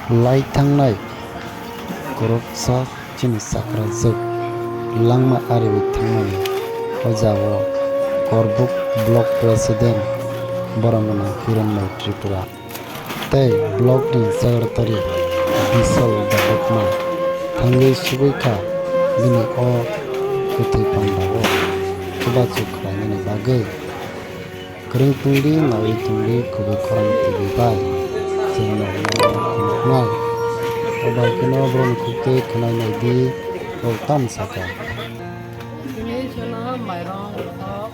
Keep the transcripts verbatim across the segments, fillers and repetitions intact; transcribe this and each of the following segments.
Lai thangnai khoroksa chini chakrajwk langma ariwi thangmani o jagao Korbuk Block President Boromgwnang Hiranmai Tripura tei Block ni Secretary Bisal Debbarma thangwi sugwi kha bini o kwthwi pandao chubachu khlainani bagwi. Kwrwng tongdi, nawi tongdi, kubui khorang twiwi bai chwng no nuknai. O bai kheno borokni khuktwi khwnai naidi, bo tamo sakha. Tini chwngno mairang, mothok,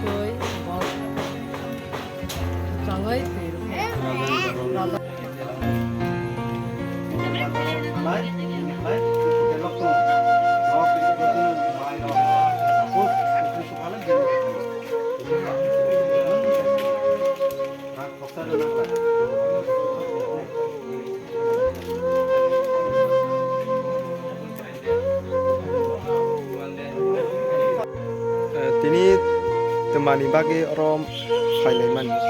twi, bok changwi twi rwkha. Eh, tini twmani bagwi oro phailai mani.